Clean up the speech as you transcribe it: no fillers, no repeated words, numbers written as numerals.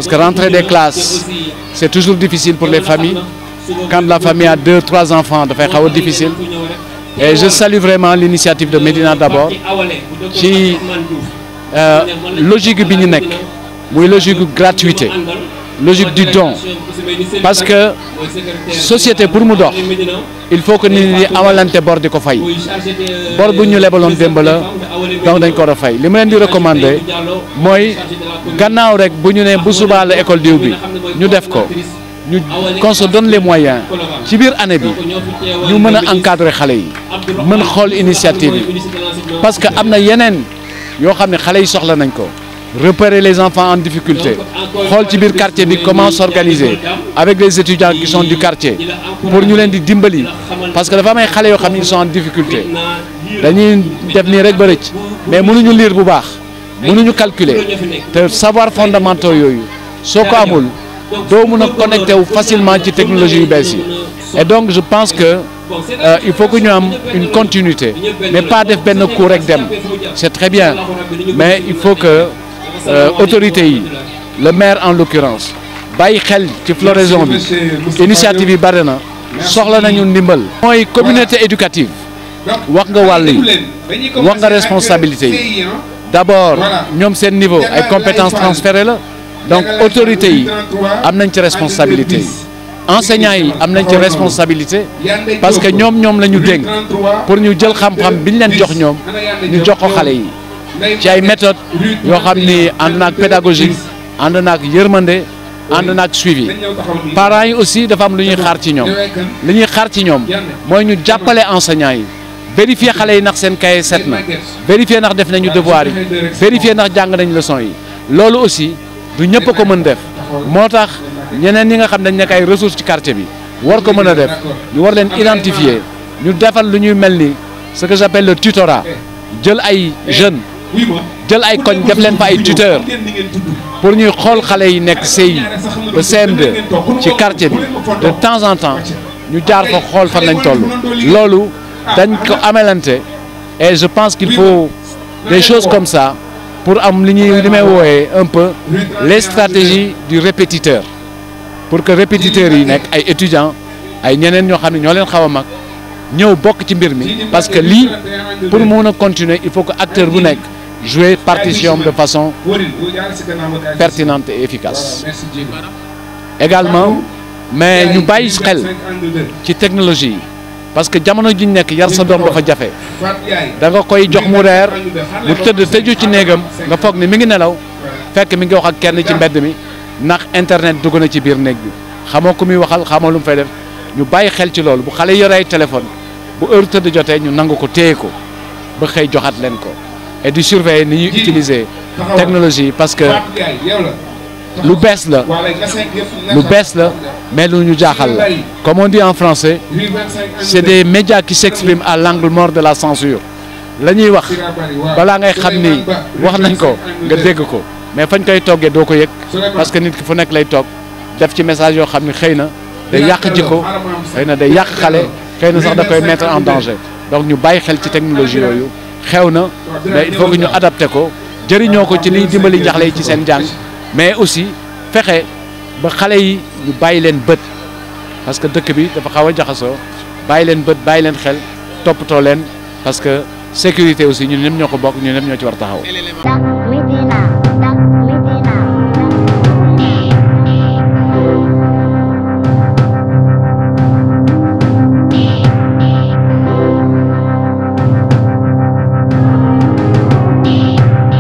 parce que rentrer des classes, c'est toujours difficile pour les familles. Quand la famille a 2 ou 3 enfants, ça fait difficile. Et je salue vraiment l'initiative de Médina d'abord, qui logique bi ñu nekk muy logique gratuité, logique du don, parce que société pour mu dox il faut que nit ñi amalante bor di ko fay bor bu ñu lebaloon démb la donc dañ ko war a fay li ma leen di recommander mooy gannaaw rek bu ñu ne bu subaa la école diw bi ñu def ko ñu qu'on se donne les moyens ci biir année bi ñu mën a encadrer xale yi mën xool initiative yi parce que am na yeneen yoo xam ne xale yi soxla nañ ko repérer les enfants en difficulté xool ci biir quartier bi comment s'organiser avec les étudiants qui sont du quartier pour ñu leen di dimbali parce que dafa am ay xale yoo xam ne ils sont en difficulté dañuy def nii rek ba rëcc mais mënuñu lire bu baax mënuñu calculer te savoir fondamentaux yooyu soo ko amul doo mën a connecté wu facilement ci technologie yu bees yi et donc je pense que il faut que ñu am une continuité mais pas def benn cours rek dem c'est très bien mais il faut que autorités yi le maire en l'occurrence bàyyi xel ci floraison bi initiative yi bari na soxla nañu ndimbal. mooy communauté éducative wax nga wàll yi wax nga responsabilité yi d'abord ñoom seen niveau ay compétences transférées la donc autorités yi am nañ ci responsabilité yi enseignants yi am nañ ci responsabilité parce que ñoom la ñu dénk pour ñu jël xam-xam bi ñu leen jox ñoom ñu jox ko xale yi ci ay méthodes yoo xam ni ànd naag pédagogie ànd naag yërmande ànd naag suivi parents yi aussi dafa am lu ñuy xaar ci ñoom li ñuy xaar ci ñoom mooy ñu jàppale enseignants yi vérifier xale yi ndax seen cahier set na vérifier ndax def nañu devoir yi vérifier ndax jàng nañ leçon yi loolu aussi du ñëpp a ko mën def moo tax ñeneen ñi nga xam dañ nekk ay ressources ci quartier bi war ko mën a def ñu war leen identifier ñu defal lu ñuy mel ni ce que j'appelle le tutorat jël ay jeunes jël ay koñ def leen fa ay tuteurs pour ñuy xool xale yi nekk CI ba CM2 ci quartier bi de temps en temps ñu jaar fa xool fan lañ toll loolu dañ ko amelante et je pense qu'il faut des choses comme ça pour am li may wooyee un peu les stratégies du répétiteur pour que répétiteurs yi nekk ay étudiants ay ñeneen ñoo xam ne ñoo leen xaw a mag ñëw bokk ci mbir mi parce que lii pour mun a continuer il faut que acteur bu nekk jouer partition de façon pertinente et efficace également mais ñu bàyyi xel ci technologie yi parce que jamono ji ñu nekk yar sa doom dafa jafe da nga koy jox mu reer mu tëdd tëju ci néegam nga foog ni mi ngi nelaw fekk mi ngi wax ak kenn ci mbedd mi ndax internet dugg na ci biir néeg bi xamoo ku muy waxal xamoo lu mu fay def ñu bàyyi xel ci loolu bu xale yore ay téléphone bu heure tëdd jotee ñu nangu ko téye ko ba xëy joxaat leen ko et di surveiller ni ñuy utiliser technologie parce que lu bees la mais lu ñu jaaxal la comme on dit en français c'est des médias qui s'expriment à l'angle mort de la censure la ñuy wax balaa ngay xam ni wax nañ ko nga dégg ko mais fañ koy toggee doo ko yëg parce que nit ki fu nekk lay toog def ci message yoo xam ni xëy na day yàq jikko xëy na day yàq xale xëy na sax da koy mettre en danger donc ñu bàyyi xel ci technologie yooyu xew na mais il faut que ñu adapté ko jëriñoo ko ci liy dimbali njaxle yi ci seen jàng mais aussi fexe ba xale yi ñu bàyyi leen bët parce que dëkk bi dafa xaw a jaxasoo bàyyi leen bët bàyyi leen xel toppatoo leen parce que sécurité aussi ñun ñëpp ñoo ko bokk ñun ñëpp ñoo ci war taxaw.